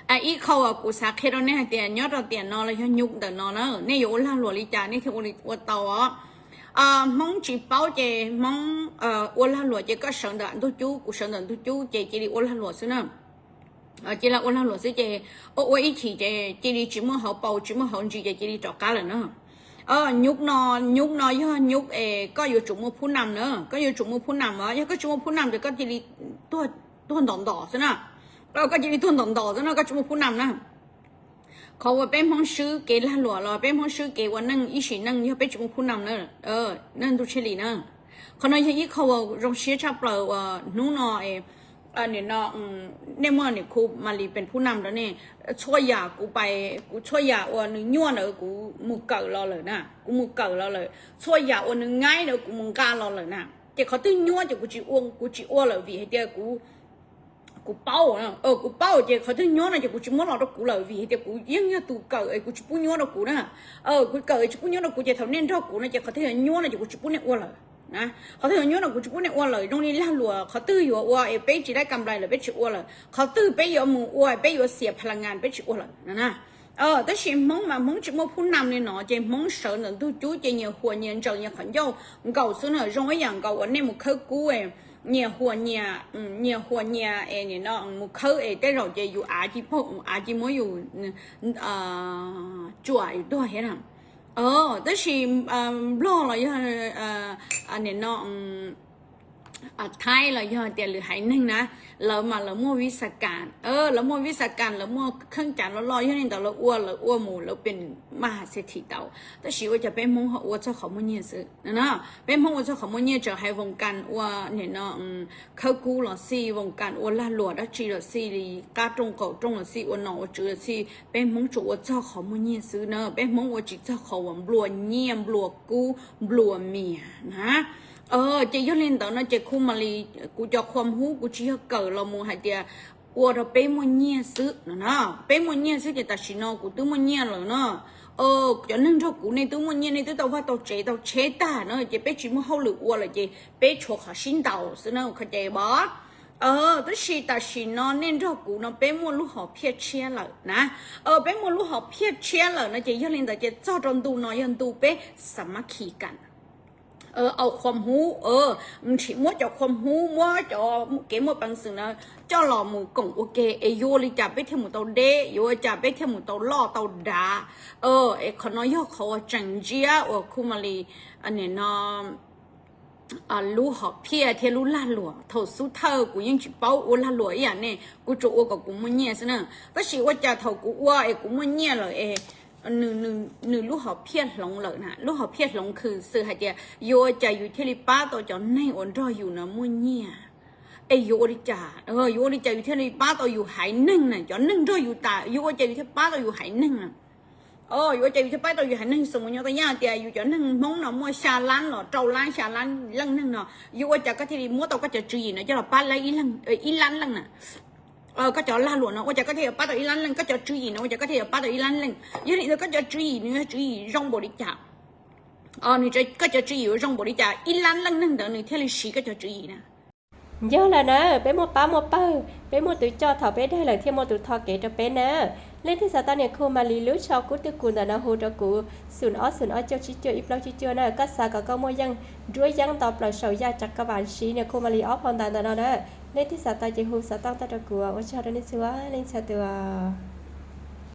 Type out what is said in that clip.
Ib qho uas kuv xav qhia rau nej hais tias nyob rau tiam no los yog nyuj ntawm no na, nej yuav ua lag luam li cas nej thiaj ua li ua tau os. Hmoob tsis paub ces Hmoob ua lag luam ces koj sawv ntawm ntug cub, kuv sawv ntawm ntug cub ces cia li ua lag luam xwb na. Cia li ua lag luam xwb ces ua ua ib chim ces cia li tsis muaj hauv paus tsis muaj hauv ntsis ces cia li rov qab lawm na. Nyuj no, nyuj no yog nyuj es koj yuav tsum muaj phub nam na, koj yuav tsum muaj phub nam os, yog koj tsis muaj phub nam ces koj cia li tuag ntom ntom xwb na. Koj cia li tuag ntom ntom xwb na, koj tsis muaj phub nam na. Qhov uas peb Hmoob swb kev lag luam los peb Hmoob swb kev ua neej ib sim neej yog peb tsis muaj phub nam na, nej ntuj tshiab li na. Qhov no yog ib qho uas zoo siab tshaj plaws uas hnub no, nim no, nej muaj niam khu Malis pes phub nam rau nej. Txhua yam kuv pais, kuv txhua yam uas nws nyuaj ntawd kuv mus kawm los lawm na, kuv mus kawm los lawm. Txhua yam uas nws ngaib ntawd kuv mus nqa los lawm na. Ces qhov twg nyuaj ces kuv tsis ua, kuv tsis ua lawm vim hais tias kuv kuv paub, kuv paub ces qhov twg nyuaj no ces kuv tsis muab los rau kuv lawm vim hais tias kuv yeej yog tus kawm es kuv tsis pub nyuaj rau kuv na. Kuv kawm es tsis pub nyuaj rau kuv ces thaum nej nrog kuv no ces qhov twg yuav nyuaj no ces kuv tsis pub nej ua lawm na. Qhov twg yuav nyuaj no kuv tsis pub nej ua lawm. Zoo li lag luam qhov twg yuav ua es peb tsis laib kam nplais lawm peb tsis ua lawm, qhov twg peb yuav mus ua peb yuav xiam pha la ngas peb tsis ua lawm na. Tab sis Hmoob mas Hmoob tsis muaj phub nam li no ces Hmoob sawv ntawm ntug cub ces nyias huas nyias ntsaws nyias qhov ncauj nkaus xwb na. Zoo ib yam nkaus uas nej mus khawb kub, nyias huas nyias, nyias huas nyias es nim no mus khawb es tej zaum ces yus av cia paug, av cia muab yus tsuam yus tuag thiab na. Tab sis Nplog los yog nim no Thaib los yog tias lwm haiv neeg na, lawv mas lawv muaj vis xa kas, lawv muaj vis xa kas, lawv muaj kheej cav loj loj, yog li ntawd lawv ua lawv ua mus lawv pes mas xa thim tau. Tab sis ua cas peb Hmoob ho ua txog qhov muaj nyiaj xwb no. Peb Hmoob ua txog qhov muaj nyiaj, txawm hais voos kas ua nim no khawb kub los xij, voos kas ua lag luam dab tsi los xij, li qab rooj qaum rooj los xij, ua nom ua tswv los xij, peb Hmoob tsuas ua txog qhov muaj nyiaj xwb na, peb Hmoob ua tsis txog qhov uas nplua nyiaj nplua kub nplua mias na. Ces yog li ntawd no ces khu Malis, kuv cov qhuas hub kuv tsis yog kawm los mus hais tias ua rau peb muaj nyiaj xwb no na. Peb muaj nyiaj xwb ces tam sim no kuv twb muaj nyiaj lawm no. Cov neeg nrog kuv nej twb muaj nyiaj, nej twb tau vaj tau tsev tau tsheb tag no ces peb tsis muaj hauj lwm ua lawm ces peb tshuav qhov sib ntaus xwb na, kho ces bos. Tab sis tam sim no nej nrog kuv no peb muaj lub hom phiaj tshiab lawm na. Peb muaj lub hom phiaj tshiab lawm no ces yog li ntawd ces txog rau ntu no yog ntu peb xa mab khi kas, au qhuas hub, nrhiav muab cov qhuas hub, muab cov kev muaj peev xwm na coj los mus koom ua ke es yuav ua li cas peb thiaj mus tau deb, yuav ua cas peb thiaj mus tau loj tau dav. Es qhov no yog qhov uas tseem ntsiab uas khu Malis nim no lub hom phiaj thiab lub lag luam. Thaum xub thawj kuv yeej tsis paub ua lag luam ib yam nej, kuv tsuas ua kom kuv muaj nyiaj xwb na. Tab sis ua cas thaum kuv ua es kuv muaj nyiaj lawm es nws lub hom phiaj hloov lawm na. Lub hom phiaj hloov khwv xwm hais tias yuav ua cas yus thiaj li pab tau cov neeg uas nrog yus no muaj nyiaj. Es yuav ua li cas, yuav ua li cas yus thiaj li pab tau yus haiv neeg na, cov neeg nrog yus tas yuav ua cas yus thiaj pab tau yus haiv neeg na. Yuav ua cas yus thiaj pab tau yus haiv neeg, xws mus nyob tau yaj tias yus cov neeg Hmoob no muaj xya lab los rau lab xya lab leej neeg no, yuav ua cas koj thiaj li muab tau koj cov tswv yim no coj los pab ib lab leej na. Koj cov lag luam no ua cas koj thiaj yuav pab tau ib lab leej, koj cov tswv yim no ua cas koj thiaj yuav pab tau ib lab leej. Yog li ntawd koj cov tswv yim nws yog tswv yim zoo npaum li cas, koj cov tswv yim yuav zoo npaum li cas ib lab leej neeg ntawd nws thiaj li siv koj cov tswv yim na. Yog lawm na, peb muaj pab muaj pawg, peb muaj tus coj thaum peb daig lawm thiaj muaj tus tho kev rau peb na. Leej twg xav tau niam khu Malis lub tsho kub twj kum ntawm no hu rau kuv xoom ob xoom ob cuaj tsib cuaj ib plaub tsib cuaj na. Koj xav kom koj muaj yeej nruab yeeb nto plaws saum yaj tsam koj vam siv niam khu Malis ob phau ntawv ntawm no na. Leej twg xav tau ces hu xov tooj tuaj rau kuv, ua tsaug rau nej txhua leej txhua tus.